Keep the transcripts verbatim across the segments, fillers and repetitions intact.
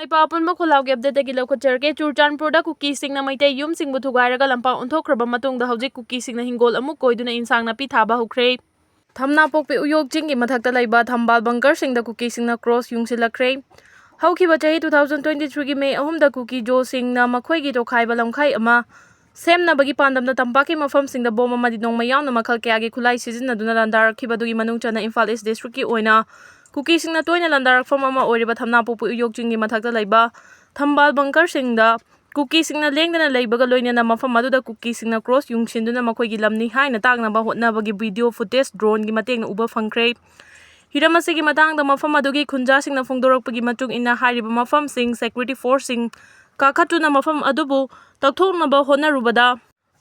ꯏꯄꯥ ꯑꯄꯨꯟꯕ ꯈꯣꯜꯂꯥꯎꯒꯤ ꯑꯞꯗꯦꯠꯇꯒꯤ ꯂꯧꯈꯠꯆꯔꯒꯦ꯫ ꯆꯨꯔꯆꯥꯟꯄꯨꯔꯗ ꯀꯨꯀꯤꯁꯤꯡꯅ ꯃꯩꯇꯩ ꯌꯨꯝꯁꯤꯡꯕꯨ ꯊꯨꯒꯥꯏꯔꯒ ꯂꯝꯄꯥꯛ ꯑꯣꯟꯊꯣꯛꯈ꯭ꯔꯕ ꯃꯇꯨꯡꯗ ꯍꯧꯖꯤꯛ ꯀꯨꯀꯤꯁꯤꯡꯅ ꯍꯤꯡꯒꯣꯜ ꯑꯃꯨꯛ ꯀꯣꯏꯗꯨꯅ ꯏꯟꯁꯥꯡ ꯅꯥꯄꯤ ꯊꯥꯕ ꯍꯧꯈ꯭ꯔꯦ꯫ ꯊꯝꯅꯥꯄꯣꯛꯄꯤ ꯎꯌꯣꯛ ꯆꯤꯡꯒꯤ ꯃꯊꯛꯇ ꯂꯩꯕ ꯊꯝꯕꯥꯜ ꯕꯪꯀꯔꯁꯤꯡꯗ ꯀꯨꯀꯤꯁꯤꯡꯅ ꯀ꯭ꯔꯣꯁ ꯌꯨꯡꯁꯤꯜꯂꯛꯈ꯭ꯔꯦ꯫ ꯍꯧꯈꯤꯕ ꯆꯍꯤ two thousand twenty threeꯒꯤ ꯃꯦ ꯑꯍꯨꯝꯗ ꯀꯨꯀꯤ ꯖꯣꯁꯤꯡꯅ ꯃꯈꯣꯏꯒꯤ ꯇꯣꯈꯥꯏꯕ ꯂꯝꯈꯥꯏ ꯑꯃ ꯁꯦꯝꯅꯕꯒꯤ ꯄꯥꯟꯗꯝꯗ ꯇꯝꯄꯥꯛꯀꯤ ꯃꯐꯝꯁꯤꯡꯗ ꯕꯣꯝ ꯑꯃꯗꯤ ꯅꯣꯡꯃꯩ ꯌꯥꯎꯅ ꯃꯈꯜ ꯀꯌꯥꯒꯤ ꯈꯨꯠꯂꯥꯏ ꯁꯤꯖꯤꯟꯅꯗꯨꯅ ꯂꯥꯟꯗꯥꯔꯛꯈꯤꯕꯗꯨꯒꯤ ꯃꯅꯨꯡ ꯆꯟꯅ ꯏꯝꯐꯥꯜ ꯏꯁ ꯗꯤꯁꯇ꯭ꯔꯤꯛꯀꯤ ꯑꯣꯏꯅ ꯀꯨꯀꯤꯁꯤꯡꯅ ꯇꯣꯏꯅ ꯂꯥꯟꯗꯥꯔꯛꯐꯝ ꯑꯃ ꯑꯣꯏꯔꯤꯕ ꯊꯝꯅꯥꯄꯣꯛꯄꯤ ꯎꯌꯣꯛ ꯆꯤꯡꯒꯤ ꯃꯊꯛꯇ ꯂꯩꯕ ꯊꯝꯕꯥꯜ ꯕꯪꯀꯔꯁꯤꯡꯗ ꯀꯨꯀꯤꯁꯤꯡꯅ ꯂꯦꯡꯗꯅ ꯂꯩꯕꯒ ꯂꯣꯏꯅꯅ ꯃꯐꯝ ꯑꯗꯨꯗ ꯀꯨꯀꯤꯁꯤꯡꯅ ꯀ꯭ꯔꯣꯁ ꯌꯨꯡꯁꯤꯟꯗꯨꯅ ꯃꯈꯣꯏꯒꯤ ꯂꯝꯅꯤ ꯍꯥꯏꯅ ꯇꯥꯛꯅꯕ ꯍꯣꯠꯅꯕꯒꯤ ꯚꯤꯗꯤꯑꯣ ꯐꯨꯇꯦꯖ ꯗ꯭ꯔꯣꯟꯒꯤ ꯃꯇꯦꯡꯅ ꯎꯕ ꯐꯪꯈ꯭ꯔꯦ꯫ ꯍꯤꯔꯝ ꯑꯁꯤꯒꯤ ꯃꯇꯥꯡꯗ ꯃꯐꯝ ꯑꯗꯨꯒꯤ ꯈꯨꯟꯖꯥꯁꯤꯡꯅ ꯐꯣꯡꯗꯣꯔꯛꯄꯒꯤ ꯃꯇꯨꯡ ꯏꯟꯅ, ꯍꯥꯏꯔꯤꯕ ꯃꯐꯝꯁꯤꯡ ꯁꯦꯀ꯭ꯌꯨꯔꯤꯇꯤ ꯐꯣꯔꯁꯁꯤꯡ ꯀꯥꯈꯠꯇꯨꯅ ꯃꯐꯝ ꯑꯗꯨꯕꯨ ꯇꯛꯊꯣꯛꯅꯕ ꯍꯣꯠꯅꯔꯨꯕꯗ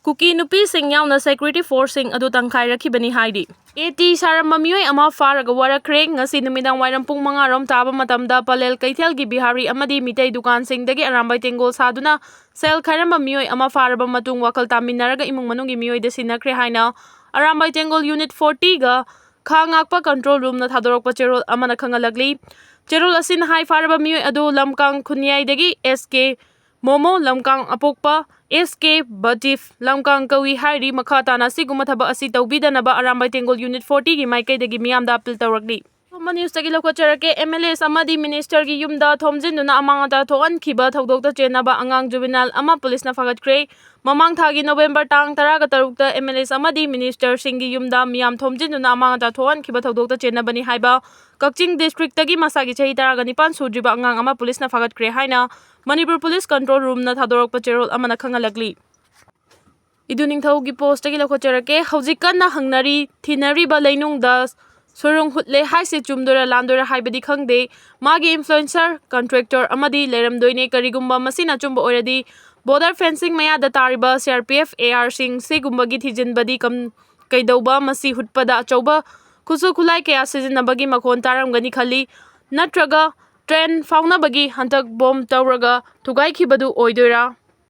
ꯀꯨꯀꯤ ꯅꯨꯄꯤꯁꯤꯡ ꯌꯥꯎꯅ ꯁꯦꯀ꯭ꯌꯨꯔꯤꯇꯤ ꯐꯣꯔꯁꯁꯤꯡ ꯑꯗꯨ ꯇꯪꯈꯥꯏꯔꯛꯈꯤꯕꯅꯤ ꯍꯥꯏꯔꯤ꯫ ꯑꯦ ꯇꯤ ꯁꯥꯔꯝꯕ ꯃꯤꯑꯣꯏ ꯑꯃ ꯐꯥꯔꯒ ꯋꯥꯔꯛꯈ꯭ꯔꯦ꯫ ꯉꯁꯤ ꯅꯨꯃꯤꯗꯥꯡ ꯋꯥꯏꯔꯝ ꯄꯨꯡ ꯃꯉꯥ ꯔꯣꯝ ꯇꯥꯕ ꯃꯇꯝꯗ ꯄꯂꯦꯜ ꯀꯩꯊꯦꯜꯒꯤ ꯕꯤꯍꯥꯔꯤ ꯑꯃꯗꯤ ꯃꯤꯇꯩ ꯗꯨꯀꯥꯟꯁꯤꯡꯗꯒꯤ ꯑꯔꯥꯝꯕꯥꯏ ꯇꯦꯡꯒꯣꯜ ꯁꯥꯗꯨꯅ ꯁꯦꯜ ꯈꯥꯏꯔꯝꯕ ꯃꯤꯑꯣꯏ ꯑꯃ ꯐꯥꯔꯕ ꯃꯇꯨꯡ ꯋꯥꯈꯜ ꯇꯥꯃꯤꯟꯅꯔꯒ ꯏꯃꯨꯡ ꯃꯅꯨꯡꯒꯤ ꯃꯤꯑꯣꯏꯗ ꯁꯤꯟꯅꯈ꯭ꯔꯦ ꯍꯥꯏꯅ ꯑꯔꯥꯝꯕꯥꯏ ꯇꯦꯡꯒꯣꯜ ꯌꯨꯅꯤꯠ fortyꯒ ꯈꯥ ꯉꯥꯛꯄ ꯀꯟꯇ꯭ꯔꯣꯜ ꯔꯨꯝꯅ ꯊꯥꯗꯣꯔꯛꯄ ꯆꯦꯔꯣꯜ ꯑꯃꯅ ꯈꯪꯍꯜꯂꯛꯂꯤ꯫ ꯆꯦꯔꯣꯜ ꯑꯁꯤꯅ ꯍꯥꯏ, ꯐꯥꯔꯕ ꯃꯤꯑꯣꯏ ꯑꯗꯨ ꯂꯝꯀꯥꯡ ꯈꯨꯟꯌꯥꯏꯗꯒꯤ ꯑꯦꯁ ꯀꯦ ꯃꯣꯃꯣ, ꯂꯝꯀꯥꯡ ꯑꯄꯣꯛꯄ ꯑꯦꯁ ꯀꯦ ꯕꯇꯤꯐ, ꯂꯝꯀꯥꯡ ꯀꯧꯏ ꯍꯥꯏꯔꯤ꯫ ꯃꯈꯥ ꯇꯥꯅ ꯑꯁꯤꯒꯨꯝꯕ ꯊꯕꯛ ꯑꯁꯤ ꯇꯧꯕꯤꯗꯅꯕ ꯑꯔꯥꯝꯕꯥꯏ ꯇꯦꯡꯒꯣꯜ ꯌꯨꯅꯤꯠ fortyꯒꯤ ꯃꯥꯏꯀꯩꯗꯒꯤ ꯃꯤꯌꯥꯝꯗ ꯑꯄꯤꯜ ꯇꯧꯔꯛꯂꯤ꯫ ꯑꯇꯣꯞꯄ ꯅ꯭ꯌꯨꯁꯇꯒꯤ ꯂꯧꯈꯠꯆꯔꯛꯀꯦ꯫ ꯑꯦꯝ ꯑꯦꯜ ꯑꯦꯁ ꯑꯃꯗꯤ ꯃꯤꯅꯤꯁꯇꯔꯒꯤ ꯌꯨꯝꯗ ꯊꯣꯝꯖꯤꯟꯗꯨꯅ ꯑꯃꯥꯡ ꯑꯇꯥ ꯊꯣꯛꯍꯟꯈꯤꯕ ꯊꯧꯗꯣꯛꯇ ꯆꯦꯟꯅꯕ ꯑꯉꯥꯡ ꯖꯨꯕꯤꯅꯥꯏꯜ ꯑꯃ ꯄꯨꯂꯤꯁꯅ ꯐꯥꯒꯠꯈ꯭ꯔꯦ꯫ ꯃꯃꯥꯡ ꯊꯥꯒꯤ ꯅꯣꯕꯦꯝꯕꯔ ꯇꯥꯡ ꯇꯔꯥꯒ ꯇꯔꯨꯛꯇ ꯑꯦꯝ ꯑꯦꯜ ꯑꯦꯁ ꯑꯃꯗꯤ ꯃꯤꯅꯤꯁꯇꯔꯁꯤꯡꯒꯤ ꯌꯨꯝꯗ ꯃꯤꯌꯥꯝ ꯊꯣꯝꯖꯤꯟꯗꯨꯅ ꯑꯃꯥꯡ ꯑꯇꯥ ꯊꯣꯛꯍꯟꯈꯤꯕ ꯊꯧꯗꯣꯛꯇ ꯆꯦꯟꯅꯕꯅꯤ ꯍꯥꯏꯕ ꯀꯛꯆꯤꯡ ꯗꯤꯁꯇ꯭ꯔꯤꯛꯇꯒꯤ ꯃꯁꯥꯒꯤ ꯆꯍꯤ ꯇꯔꯥꯒ ꯅꯤꯄꯥꯟ ꯁꯨꯗ꯭ꯔꯤꯕ ꯑꯉꯥꯡ ꯑꯃ ꯄꯨꯂꯤꯁꯅ ꯐꯥꯒꯠꯈ꯭ꯔꯦ ꯍꯥꯏꯅ ꯃꯅꯤꯄꯨꯔ ꯄꯨꯂꯤꯁ ꯀꯟꯇ꯭ꯔꯣꯜ ꯔꯨꯝꯅ ꯊꯥꯗꯣꯔꯛꯄ ꯆꯦꯔꯣꯜ ꯑꯃꯅ ꯈꯪꯍꯜꯂꯛꯂꯤ꯫ ꯏꯗꯨ ꯅꯤꯡꯊꯧꯒꯤ ꯄꯣꯁꯇꯒꯤ ꯂꯧꯈꯠꯆꯔꯛꯀꯦ꯫ ꯍꯧꯖꯤꯛ ꯀꯟꯅ ꯍꯪꯅꯔꯤ, ꯊꯤꯅꯔꯤꯕ ꯂꯩꯅꯨꯡꯗ ꯁꯣꯏꯔꯣꯡ ꯍꯨꯠꯂꯦ ꯍꯥꯏꯁꯦ ꯆꯨꯝꯗꯣꯏꯔꯥ ꯂꯥꯟꯗꯣꯏꯔꯥ ꯍꯥꯏꯕꯗꯤ ꯈꯪꯗꯦ꯫ ꯃꯥꯒꯤ ꯏꯟꯐ꯭ꯂꯨꯑꯦꯟꯁꯔ, ꯀꯟꯇ꯭ꯔꯦꯛꯇꯔ ꯑꯃꯗꯤ ꯂꯩꯔꯝꯗꯣꯏꯅꯦ꯫ ꯀꯔꯤꯒꯨꯝꯕ ꯃꯁꯤꯅ ꯑꯆꯨꯝꯕ ꯑꯣꯏꯔꯗꯤ, ꯕꯣꯔꯗꯔ ꯐꯦꯟꯁꯤꯡ ꯃꯌꯥꯗ ꯇꯥꯔꯤꯕ ꯁꯤ ꯑꯥꯔ ꯄꯤ ꯑꯦꯐ, ꯑꯦ ꯑꯥꯔꯁꯤꯡ ꯁꯤꯒꯨꯝꯕꯒꯤ ꯊꯤꯖꯤꯟꯕꯗꯤ ꯀꯝ-, ꯀꯩꯗꯧꯕ? ꯃꯁꯤ ꯍꯨꯠꯄꯗ ꯑꯆꯧꯕ ꯈꯨꯠꯁꯨ ꯈꯨꯠꯂꯥꯏ ꯀꯌꯥ ꯁꯤꯖꯤꯟꯅꯕꯒꯤ ꯃꯈꯣꯟ ꯇꯥꯔꯝꯒꯅꯤ ꯈꯜꯂꯤ꯫ ꯅꯠꯇ꯭ꯔꯒ ꯇ꯭ꯔꯦꯟ ꯐꯥꯎꯅꯕꯒꯤ ꯍꯟꯗꯛ ꯕꯣꯝ ꯇꯧꯔꯒ ꯊꯨꯒꯥꯏꯈꯤꯕꯗꯨ ꯑꯣꯏꯗꯣꯏꯔꯥ?